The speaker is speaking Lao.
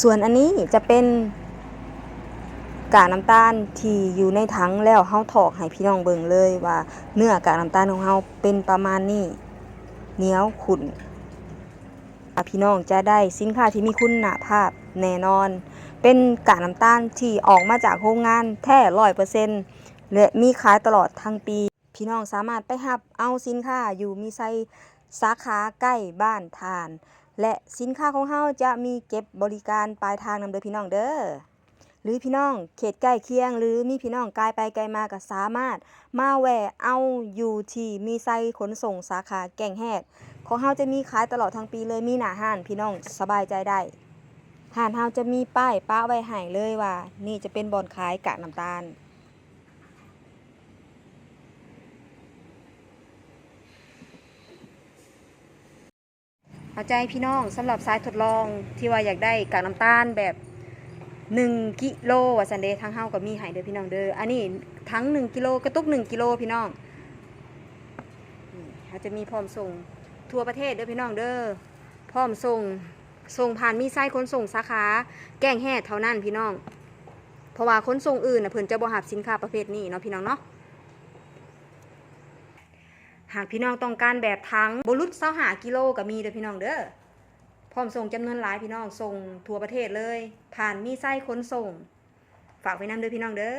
ສ່ວນອັນນີ້ຈະເປັນກາກນ້ຳຕານທີ່ຢູ່ໃນຖັງ ແລ້ວເຮົາຖອກໃຫ້ພີ່ນ້ອງເບິ່ງເລີຍວ່າເນື້ອກາກນ້ຳຕານຂອງເຮົາເປັນປະມານນີ້ ໜຽວຂຸ້ນ. ພີ່ນ້ອງຈະໄດ້ສິນຄ້າທີ່ມີຄຸນນະພາບແນ່ນອນ ເປັນກາກນ້ຳຕານທີ່ອອກມາຈາກໂຮງງານແທ້ຮ້ອຍເປີເຊັນ ແລະ ມີຂາຍຕະຫຼອດທັງປີ. ພີ່ນ້ອງສາມາດໄປຮັບເອົາສິນຄ້າຢູ່ມີໄຊສາຂາໃກ້ບ້ານທ່ານ ແລະ ສິນຄ້າຂອງເຮົາຈະມີເກັບບໍລິການປາຍທາງນຳເດີພີ່ນ້ອງເດີ. ຫຼືພີ່ນ້ອງເຂດໃກ້ຄຽງ ຫຼືມີພີ່ນ້ອງກາຍໄປກາຍມາ ກໍສາມາດມາແວ່ເອົາຢູ່ທີ່ມີໄຊຂົນສົ່ງສາຂາແກ້ງແຮດ ຂອງເຮົາຈະມີຂາຍຕະຫຼອດທັງປີເລີຍ ມີໜ້າຮ້ານ ພີ່ນ້ອງສະບາຍໃຈໄດ້. ຮ້ານເຮົາຈະມີປ້າຍປະໄວ້ໃຫ້ເລີຍວ່າ ນີ້ຈະເປັນບ່ອນຂາຍກາກນ້ຳຕານ. ເອົາໃຈພີ່ນ້ອງ ສຳລັບສາຍທົດລອງທີ່ວ່າຢາກໄດ້ກາກນ້ຳຕານແບບໜຶ່ງກິໂລວ່າຊັ້ນເດ ທາງເຮົາກໍມີໃຫ້ເດີພີ່ນ້ອງເດີ. ອັນນີ້ຖັງໜຶ່ງກິໂລ ກະຕຸກໜຶ່ງກິໂລພີ່ນ້ອງ. ນີ້ເຮົາຈະມີພ້ອມສົ່ງທົ່ວປະເທດເດີພີ່ນ້ອງເດີ ພ້ອມສົ່ງ ສົ່ງຜ່ານມີໄຊຂົນສົ່ງສາຂາແກ້ງແຮດເທົ່ານັ້ນພີ່ນ້ອງ ເພາະວ່າຂົນສົ່ງອື່ນນະ ເພິ່ນຈະບໍ່ຮັບສິນຄ້າປະເພດນີ້ເນາະພີ່ນ້ອງເນາະ. ຫາກພີ່ນ້ອງຕ້ອງການແບບຖັງບໍ່ຫຼຸດຊາວຫ້າກິໂລກໍມີເດີພີ່ນ້ອງເດີ. ພ້ອມສົ່ງຈຳນວນຫຼາຍພີ່ນ້ອງ ສົ່ງທົ່ວປະເທດເລີຍ ຜ່ານມີໄຊຂົນສົ່ງ. ຝາກໄວ້ນຳເດີພີ່ນ້ອງເດີ.